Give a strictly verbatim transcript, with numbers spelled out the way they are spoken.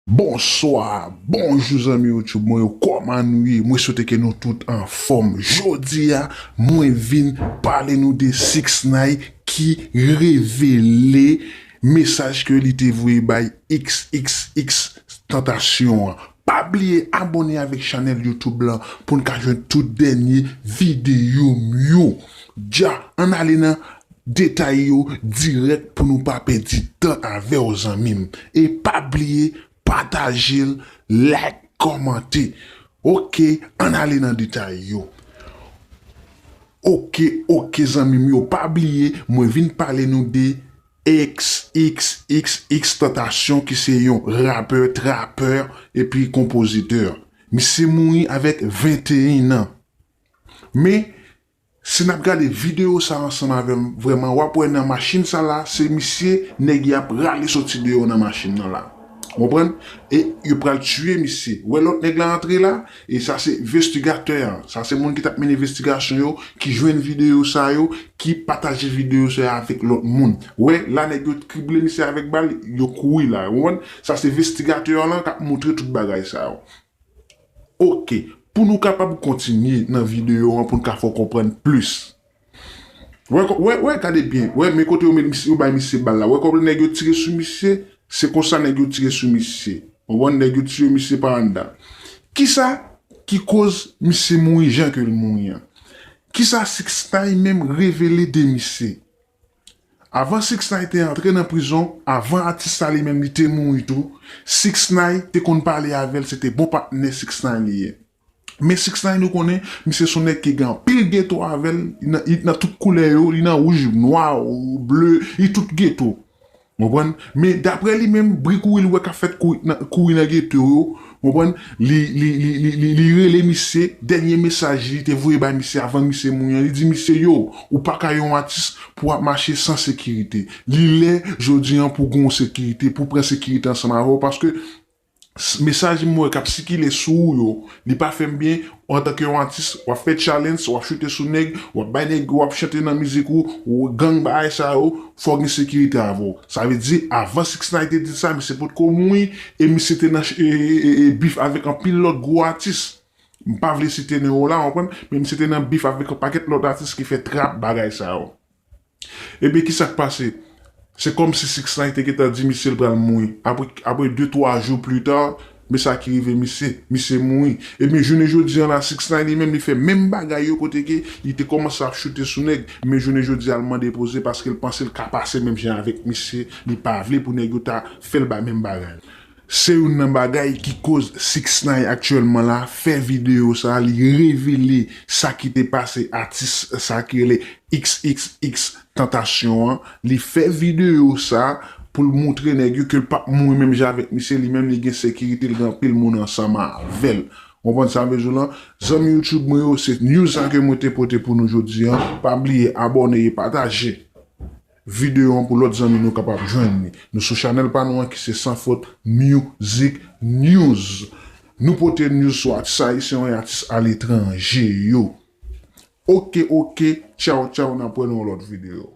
Bonswa, bonjou zanmi YouTube mwen yo, kòman nou ye? Mwen swete ke nou tout anfòm. Jodi a, mwen vin pale nou de Six Nine ki revele mesaj ke li te voye bay X X X Tantasyon an. Pa bliye abòne avèk chanèl YouTube lan pou n ka jwenn tout dènye videyo m yo. Dja, ann ale nan detay yo dirèk pou nou pa pèdi tan avè w zanmi m. E pa bliye pataje l, like, kòmante. Oke, ann ale nan detay yo. Oke, oke zanmi m yo, pa bliye mwen vin pale nou de X X X X Tantasyon ki se yon rapè, trapè epi konpozitè. Misye mouri avèk venteyen an. Men, si n ap gade videyo sa ansanm avè m, vrèman, w ap wè nan machin sa la, se misye nèg y ap rale soti deyò nan machin nan la. Konprann? E yo pral tiye misye. Wè lòt nèg la antre la, e sa se envestigatè an. Sa se moun ki t ap mennen envestigasyon yo, ki jwenn videyo sa yo, ki pataje videyo sa yo avèk lòt moun. Wè, la nèg yo krible misye avèk bal, yo kouri la. Konprann? Sa se envestigatè an lan k ap montre tout bagay sa yo. Oke, pou nou kapab kontinye nan videyo an, pou n ka fè w konprann plis. Wè, wè, wè, gade byen. Wè, men kote yo met misye, yo bay misye bal la. Wè, kòman nèg yo tire sou misye, se konsa nèg yo tire sou misye. Konprann, nèg yo tire misye pa anndan. Kisa ki koz misye mouri jan ke l mouri an? Kisa Six Nine menm revele de misye? Avan Six Nine te antre nan prizon, avan atis sa li menm li te mouri tou, Six Nine te konn pale avè l, se te bon patnè Six Nine li ye. Men Six Nine nou konnen, misye se yon nèg ki gen anpil geto avè l, li nan, li nan tout koulè yo, li nan wouj, nwa, ble, li tout geto. Konprann? Men daprè li menm, bri kouri l wè k ap fèt kouri nan, kouri nan geto yo, konprann? Li, li, li, li, li, li rele misye, dènye mesaj li te voye bay misye avan misye mouri an, li di misye, yo, ou pa ka yon atis pou w ap mache san sekirite. Li lè jodi an pou w gen yon sekirite, pou w pran sekirite ansanm avè w, paske s-, mesaj m wè k ap sikile sou ou yo, li pa fè m byen. Antanke yon atis, w ap fè challenge, w ap choute sou nèg, w ap bay nèg, w ap chante nan mizik ou, ou gang bagay sa yo, fò w gen sekirite avè w. Sa vle di, avan Six Nine te di sa, misye potko mouri, e misye te nan ch-, e, e, e, e bif avèk anpil lòt gwo atis. M pa vle site non yo la, w konprann, men misye te nan bif avèk yon pakèt lòt atis ki fè trap bagay sa yo. Ebyen, kisa k pase? Se kòmsi Six Nine te gentan di misye l pral mouri. Apre, apre de twa jou pli ta, men sa ki rive misye, misye mouri. Ebyen, jounen jodi an la, Six Nine li menm, li fè menm bagay yo kote ke li te kòmanse ap choute sou nèg, men jounen jodi a, l mande poze paske l panse l ka pase menm jan avèk misye, li pa vle pou nèg yo ta fè l ba menm bagay. Se youn nan bagay ki koz Six Nine aktyèlman la fè videyo sa, li revele sa ki te pase atis sa ki rele X X X Tantasyon an. Li fè videyo sa pou l montre nèg yo ke l p ap mouri menm jan avèk misye, li menm li gen sekirite, li gen anpil moun ansanm avè l. Konprann sa m vle di w lan? Zanmi YouTube mwen yo, se news sa ke mwen te pote pou nou jodi an. Pa bliye abòne e pataje videyo an pou lòt zanmi nou kapab jwenn li. Nou sou chanèl pa nou an ki se Sans Faute Music News. Nou pote news sou atis ayisyen yo e atis aletranje yo. Oke, oke, tchaw, tchaw, n ap wè nan yon lòt videyo.